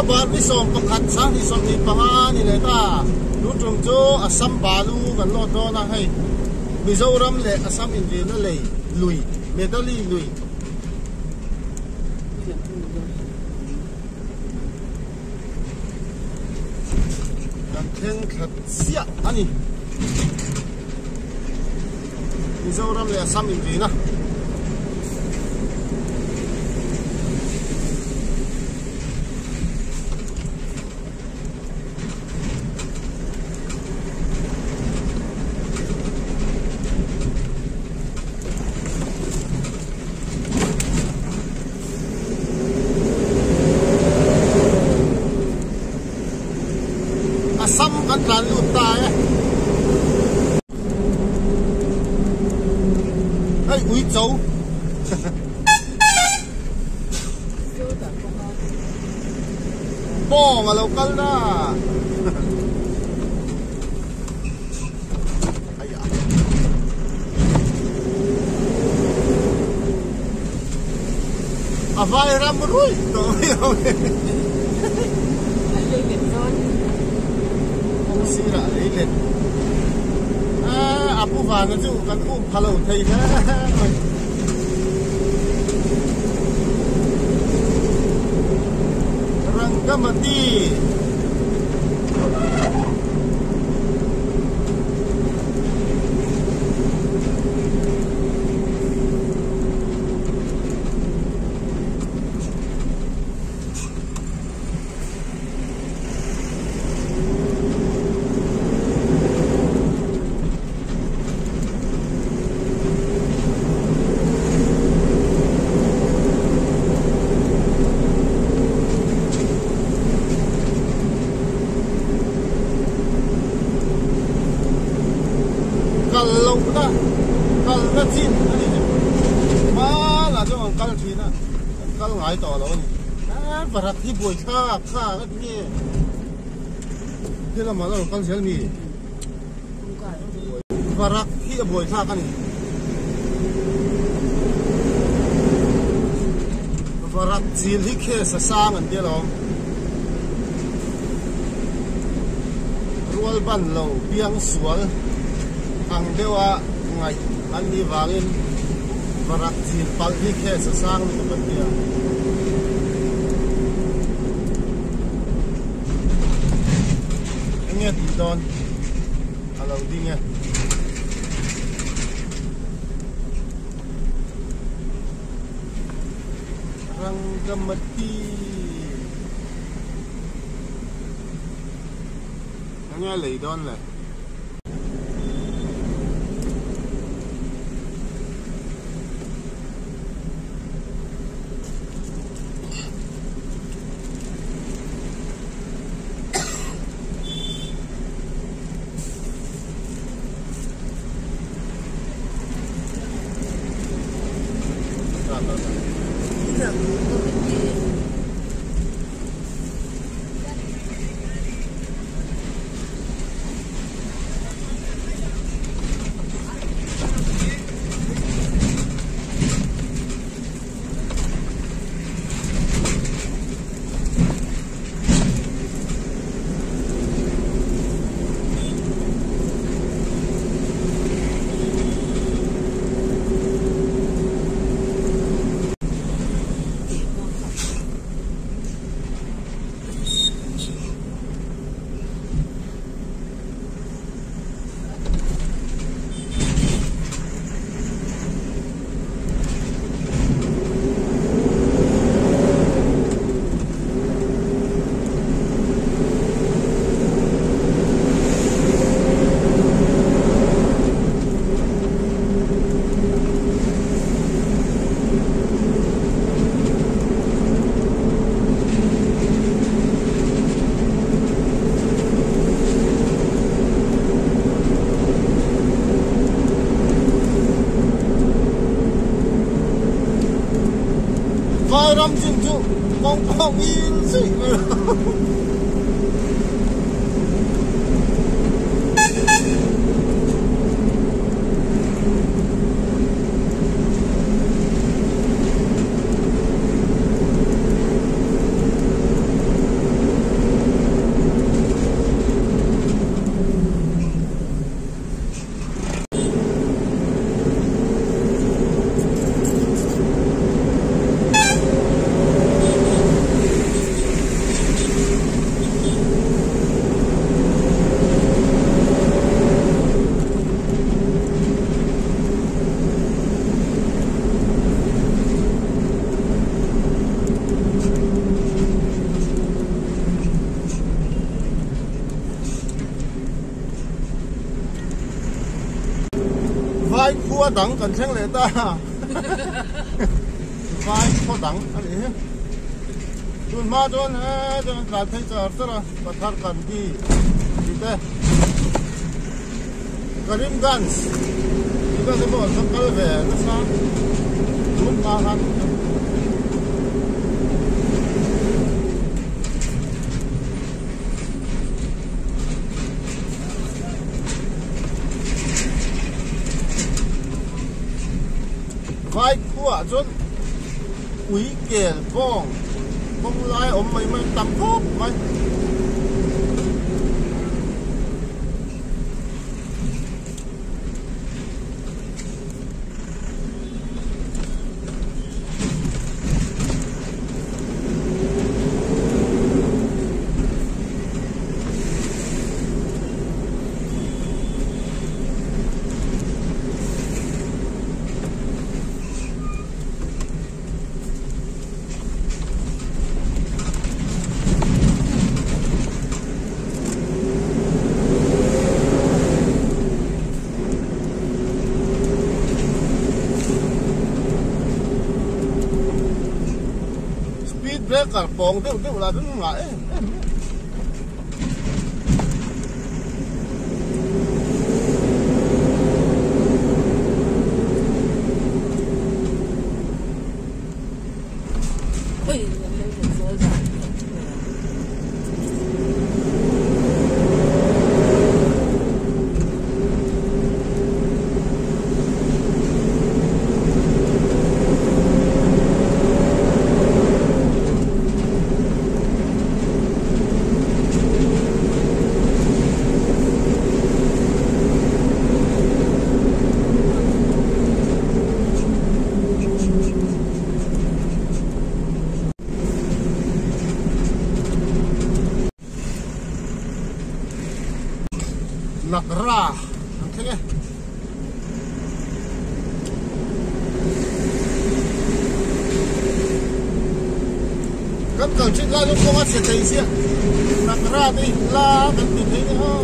October ni 11 2025 ni leh ta. Tun tum chu Assam balu kan lawt dawn a hei Mizoram leh Assam inrina lei lui Medali lui. Kan thleng thla chiah a ni. Mizoram leh Assam inrina. Assam kan tlan lut ta e. Hei ui cho. Bawng a lo kal na. A vai ram ruih tawh mai ang e. Kawng sirah lei let. A pu vana chu kan um pha lo thei hle mai. Rangamati. Kal lohna kalna chin a ni hmanah chuan kan kal thin a kan kal ngai tawh lo a ni Varak hi buaithlak kha a ti nge helamah la rawn kal zel mi Varak hi a buaithlak a ni Varak chil hi case a sang an tia lawm. Rual ban lo piang sual ang deuha ngaih an nih vangin Varak chil palh hi case a sang lutuk an tia. Enge tih dawn a lo ding e. Rangamati Enge lei dawn le. Vai ram chin chu kawng pawh ngil zui mai lo. dang kan thleng leh ta vai khaw dang a nih hi tun hma chuan he chuan an tlan phei char char a Pathar Kandi tih te Karimganj tih vel te pawh an va kal ve nasa tun hma khan. Vai khuaah chuan ui kel bawng kawng lai awm mai mai tam khawp mai. Speed breaker pawng deuh deuh lah chu ngah em em mai. Nakra an thleng e. Kan kal thin lai chu kawng a chhe thei sia Nakra te hi la kan ti thei nia aw.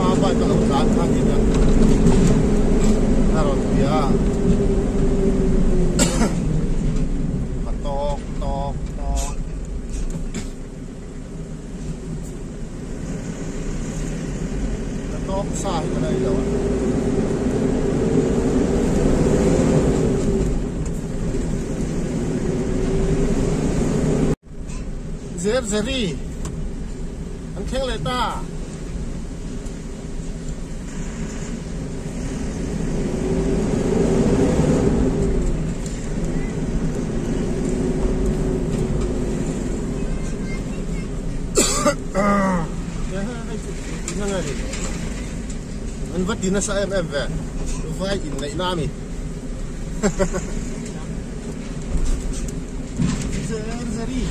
Hma bike a lo tlan kha ni nia a rawn ti a a tawk tawk tawk ka tawk sa hi ka la ei lo a. Zer zeri an thleng leh ta. An va ti nasa em em ve vai inneih na a ni. Zer zeri.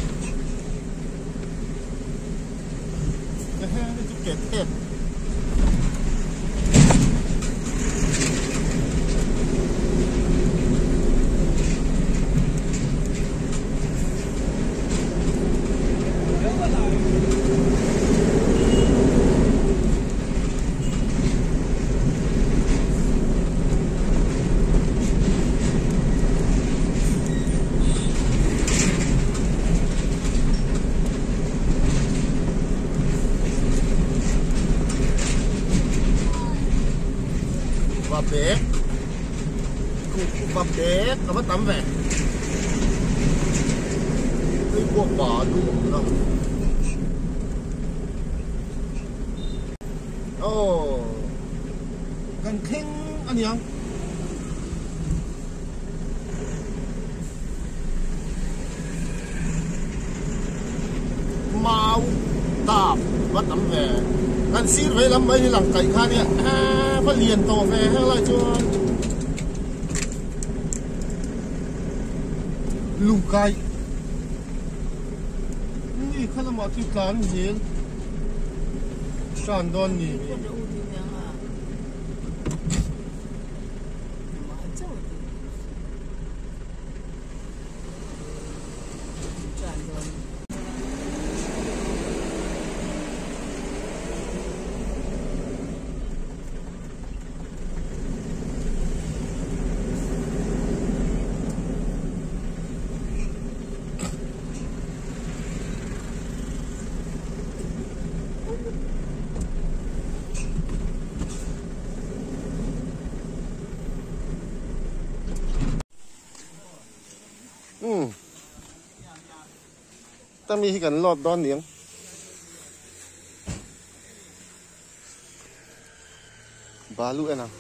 Va bag va bag a va tam ve hei pawh balu a awm lo aw kan thleng a niang. Va tam ve. Kan sir vei lam mai hi lang kaih kha nia va lian tawh ve heng lai chuan lungkai ni kha lamah chu tlan zel hran dawn ni. Umm ta mi hi kan lawt dawn niang. Balu en ang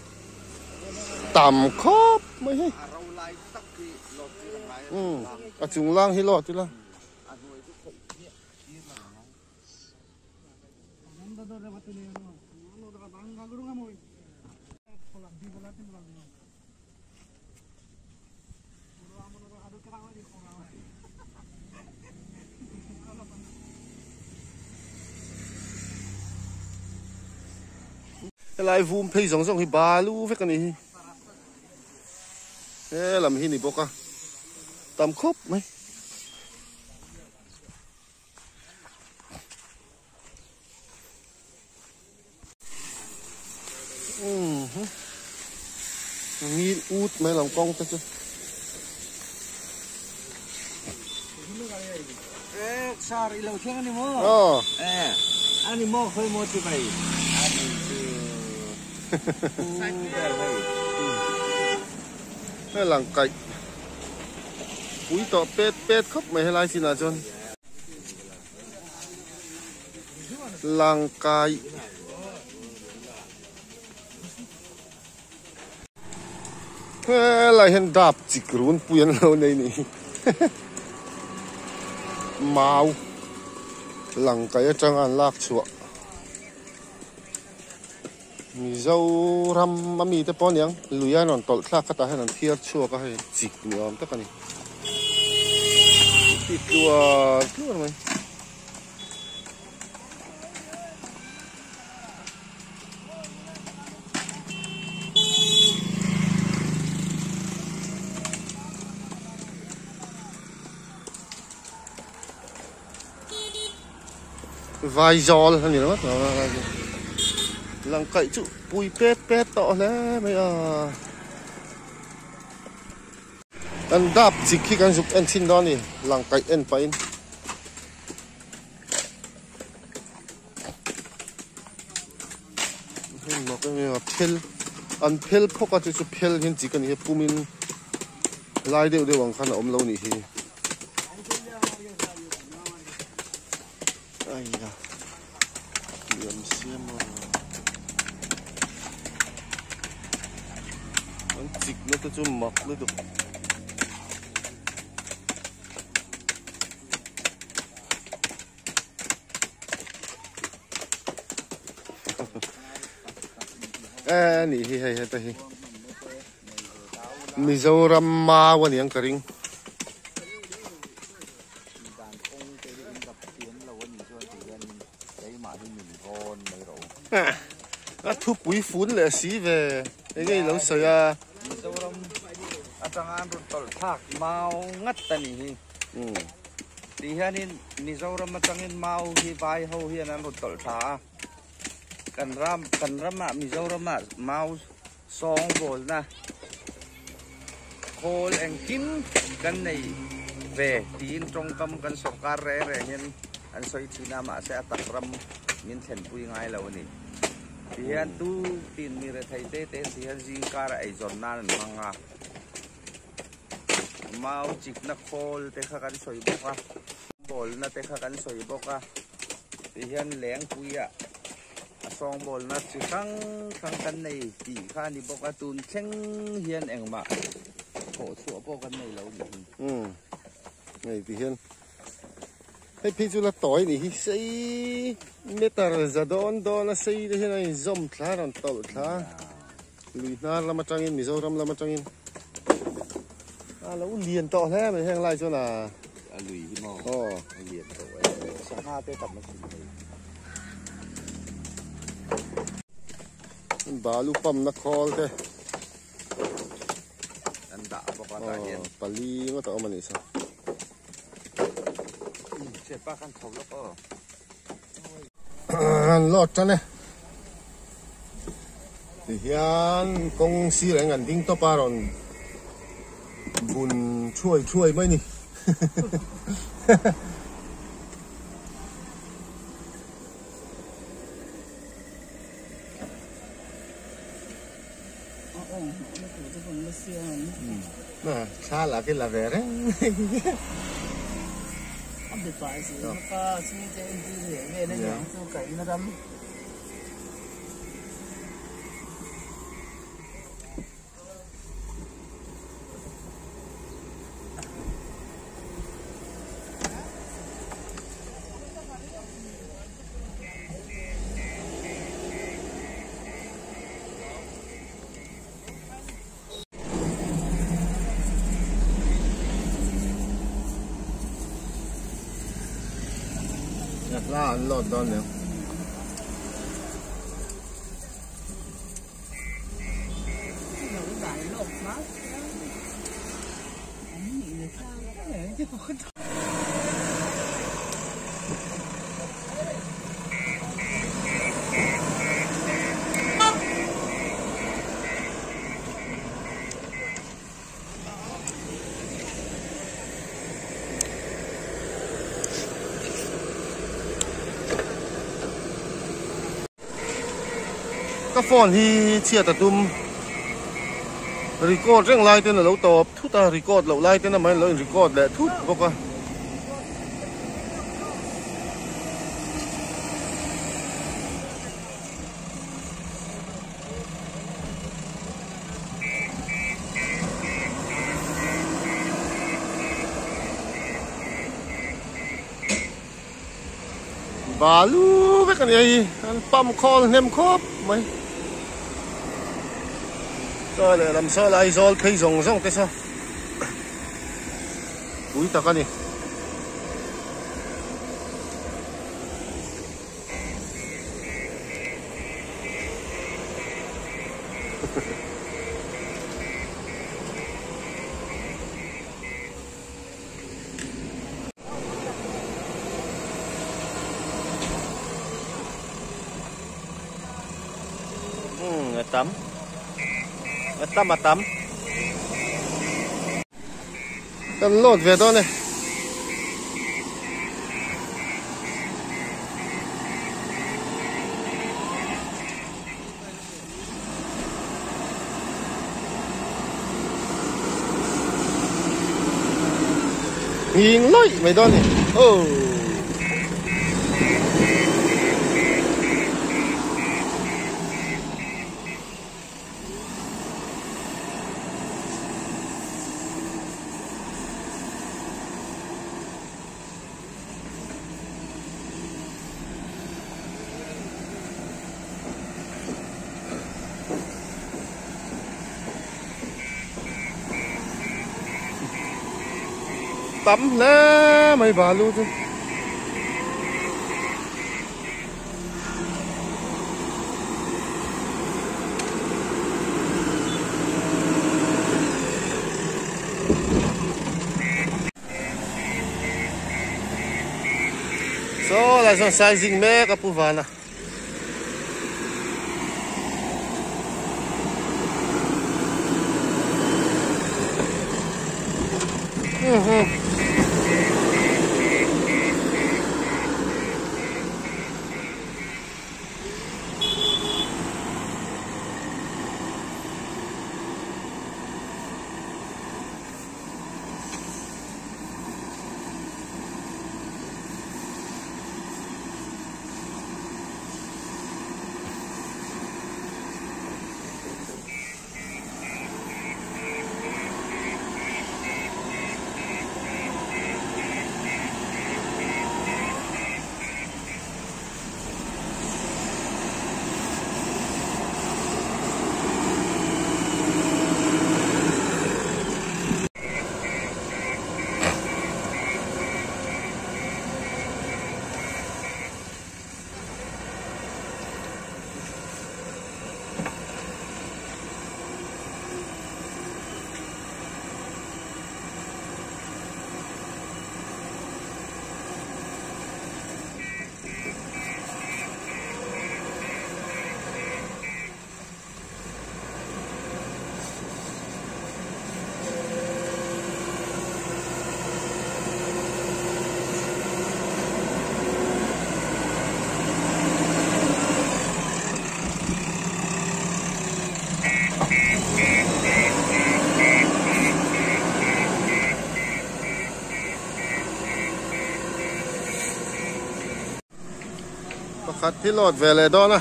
tam khawp mai hi. Umm a chung lang hi lawt ila. Helai vum phei zawng zawng hi balu vek a ni hi he lam hi ni bawk a tam khawp mai. Ngil ut mai lam kawng te chu. Eh, sar ilo thleng ani maw? Aw. Eh, ani maw khawi maw chi bai? Ani chu. Pu ber hei. Hei lang kaih. Pui tawh pet pet khawp mai helai chinah chuan. Langkai helai hian dap chik runpui an lo nei ni mau langkai atanga an lak chhuah Mizoram a mite pawh aniang lui a rawn tawlh thlak khatah hian an phiar chhuak a hei chik ni awm tak a ni ti tluar tluar mai. Vaizawl a ni ringawt lo a lang kaih chu pui pet pet tawh hle mai a kan dap chik hi kan zuk en chhin dawn a ni lang kaih en pahin. Phel an phel phawk a chu chu phel hian chik a ni hi pumin lai deuh deuh ang khan a awm lo nih hi. Aia liam siam a an chik na te chu mak lutuk. E nih hi hei heta hi Mizoram mau a niang ka ring. A thupui fun leh si ve enge i lo sawi a. Mizoram atanga an rawn tawlh thlak mau ngat a nih hi. Ti hianin Mizoram atangin mau hi vai ho hian an rawn tawlh thla a. Kan ram kan ramah Mizoramah mau sawng bawlna khawl engkim kan nei ve tiin tawngkam kan sorkar reng reng hian an sawi thin a mahse a tak ram min thlenpui ngai lo a ni. Ti hian tu tin mi rethei te te si hian zingkar a eizawn nan an hmang a. Mau chikna khawl te kha kan sawi bawk a, bawlna te kha kan sawi bawk a, ti hian lengpuiah a sawngbawlna chi hrang hrang kan nei tih kha a ni bawk a, tun thleng hian engmah thawh chhuah pawh kan nei lo ni hi. Umm hei ti hian. Hei phei chu la tawi nih hi sei meter za dawn dawn a sei te hian a inzawm thla a rawn tawlh thla a lui hnar lam atangin Mizoram lam atangin a lo lian tawh hle mai heng lai chuan a a lui hi maw aw a lian tawh e sangha te tam a sin thei. Balu pump na khawl te. An dah bawk a tah hian. Aw pali ngawt a awm a nih sa. Thianpa khan tho lawk aw. An load tan e. Tihian kawng sir eng an ding tawp a rawn bun thuai thuai mai ni. Thla lah khi la ve reng Hla an lawt dawn nia. Ka phone hi chhiat a tum record reng lai ten a lo tawp thut a record loh lai ten amah in lo in record leh thut bawk a. Balu vek a ni a hei an pump khawl hnem khawp mai chaw leh lam saw lai zawl phei zawng zawng te saw pui tak a ni. A tam a tam a tam kan load ve dawn e. Nghing lawih mai dawn ni oh. Tam hle mai balu chu. Saw lai sawn sizing mek a pu van a. Pakhat hi load ve leh dawn a.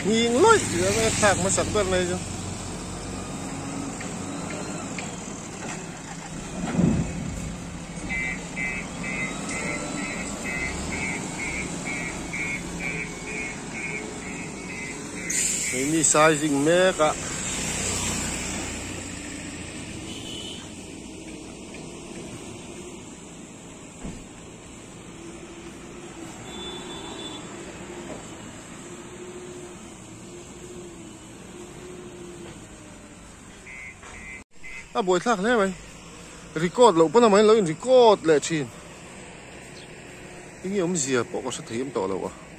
Nghing lawih tih a thlak hmasak ber mai chu. Hei mi sizing mek a. A buai thlak hle mai record loh pawn amah in lo in record leh thin eng nge awmzia pawh ka hre thei em tawh lo a.